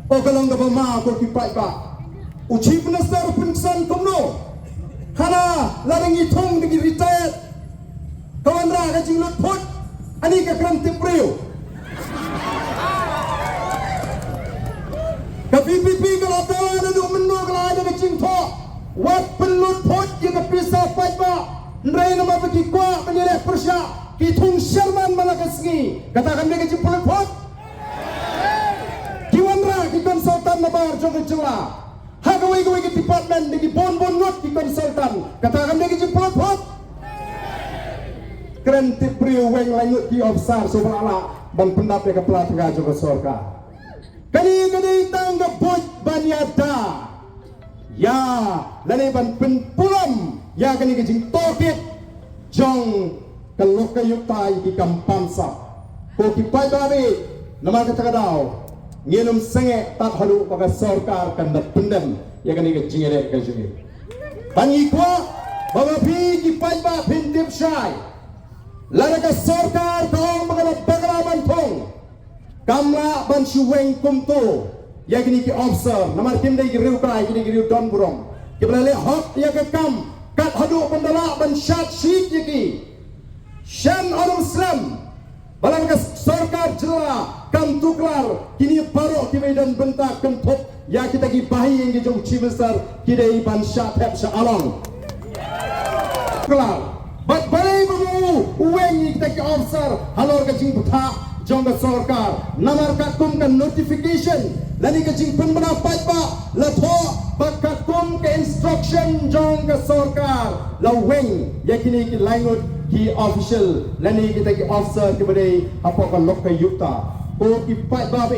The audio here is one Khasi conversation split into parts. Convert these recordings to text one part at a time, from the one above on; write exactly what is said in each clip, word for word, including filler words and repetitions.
O ka long kaba ma ko ki paidbah. U Chief Minister u pynksan kumno? Hana lada ngi thung da ki retired, ka wanrah ka jinglut phut. Ani ka kren tip briew. Ka VPP ka la dawa naduh mynno ka la ai da ka jingthoh. Wat pynlut phut ïa ka pisa paidbah. Hynrei namar ba ki kwah ban ïaleh pyrshah, ki thung sherman man la ka sngi. Kata kam dei ka jingpynlut phut. Ki wanrah ki consultant nabar jong ka jylla. Ha kawei kawei ki department da ki bun bun ngut ki consultant. Kata kam dei ka jingpynlut phut. Kren tip briew, weng lai ngut ki officer shuh ba la lah ban pyndap ïa ka pla tnga jong ka sorkar. Kane ka dei tang ka buit ban ïada ïa lane ban pynpulom ïa kane ka jingtohkit jong ka lokayukta ïa ki kam bamsap. Ko ki paidbah, namar kata ka daw ngin ym sangeh tad haduh ba ka sorkar kan da pyndem ïa kane ka jingïaleh ka jong ngi. Ban ngi kwah ba ma phi ki paidbah phin tip shai, lada ka sorkar ka ong ba ka la bakla ban thung, kam lah ban shu weng kumto ïa kine ki officer, namar kim dei ki riew kai, kine ki riew don burom. Kiba la leh hok ïa ka kam, kat haduh ban da lah ban shad shit ïa ki. Shen arum slem ba lada ka sorkar jylla kam tuklar, kine baroh kiba don bynta kynthup ïa kita ki bahaïing ki jong u Chief Minister ki dei ban shah thep shah along. Klar. Bad balei ba u weng ïa kita ki officer halor ka jingbthah jong ka sorkar? Namar katkum ka notification lane ka jingpynbna paidbah la thoh ba katkum ka instruction jong ka sorkar la weng ïa kine ki lai ngut ki official lane kita ki officer kiba dei hapoh ka lokayukta. Ko ki paidbah,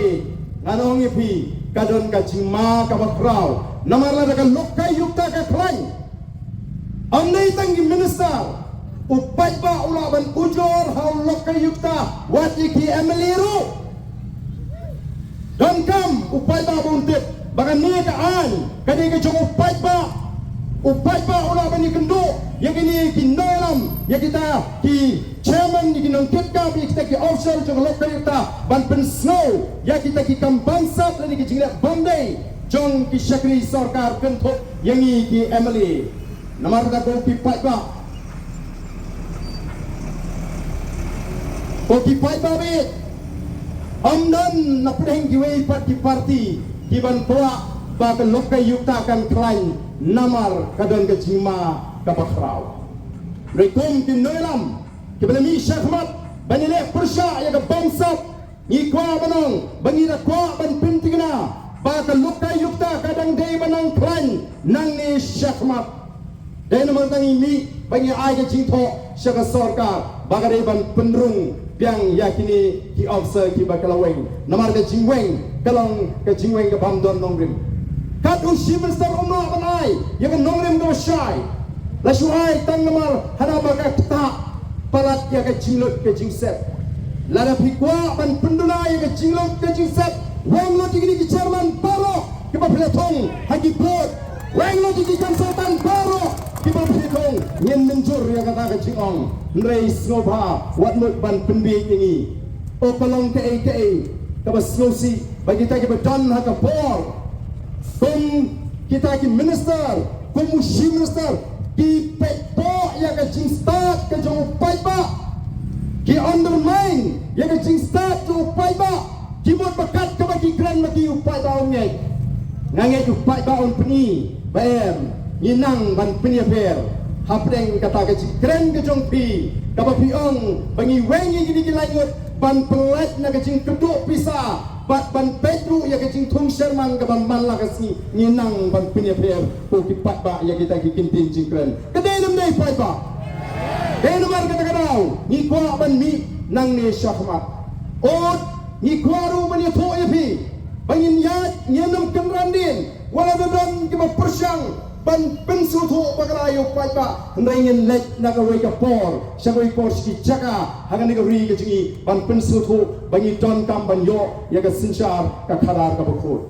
ngan ong ïa phi, ka don ka jingma kaba khraw. Namar lada ka lokayukta ka khlaiñ, ym dei tang ki minister, u paidbah u lah ban ujor ha u lokayukta, wat ïa ki MLA ruh. Donkam u paidbah ba un tip ba kane ka aiñ ka dei ka jong u paidbah. U paidbah u lah ban ïakynduh ïa kine ki nongïalam, ïa kita ki chairman, ïa ki nongkitkam, ïa kita ki official jong ka lokayukta ban pynsngew ïa kita ki kam bamsap lane ki jingleh bymdei jong ki shakri sorkar kynthup ïa ngi ki MLA. Namar kata ko ki paidbah, ko ki paidbah, ym don na pdeng kiwei pat ki parti ki ban kwah ba ka lokayukta kan khlaiñ namar ka don ka jingma kaba khraw. Hynrei kum ki nongïalam kiba la mih shakhmat ban ïaleh pyrshah ïa ka bamsap, ngi kwah ban ong ba ngi da kwah ban pynthikna ba ka lokayukta ka dang dei ban nang khlaiñ nangne shakhmat. Dei namar kata ngi mih ba ngi ai ka jingthoh sha ka sorkar ba ka dei ban pynrung biang ïa kine ki officer kiba ka la weng. Namar ka jingweng ka long ka jingweng ka bym don nongrim. Kat u Chief Minister um lah ban ai ïa ka nongrim kaba shai. La shu ai tang namar hana ba ka ktah palat ïa ka jinglut ka jingsep. Lada phi kwah ban pynduna ïa ka jinglut ka jingsep, weng lut ïa kine ki chairman baroh kiba phi la thung ha ki booth. Weng lut ïa ki consultant baroh kiba phi la thung. Ngin mynjur ïa kata ka jingong. Hynrei sngewbha wat mut ban pynbieit ïa ngi. O ka long kaei kaei kaba sngewsih ba kita kiba don ha ka bor, kum kita ki minister, kum u Chief Minister, ki peit bor ïa ka jingstad ka jong u paidbah, ki undermine ïa ka jingstad jong u paidbah, ki mut ba kat kaba ki kren ma ki u paidbah un ngeit. Nga ngeit u paidbah un pyni ba em, ngi nang ban pynïapher hapdeng kata ka jingkren ka jong phi kaba phi ong ba ngi weng ïa kine ki lai ngut ban pynlait na ka jingkyrduh pisa bad ban peit ruh ïa ka jingthung sherman kaba man la ka sngi. Ngi nang ban pynïapher, ko ki paidbah, ïa kita ki kyntien jingkren. Ka dei ne ym dei, paidbah? Dei. Namar kata ka daw ngi kwah ban mih nangne shakhmat. Ot ngi kwah ruh ban ïathuh ïa phi ba ngin ïaid, ngin ym kynran dien. Wat la don kiba pyrshang ban pynsngewthuh bakla ïa u paidbah, hynrei ngin leit na kawei ka por sha kawei por sha ki jaka ha kane ka ri ka jong ngi ban pynsngewthuh ba ngi donkam ban ïoh ïa ka synshar ka khadar kaba khuid.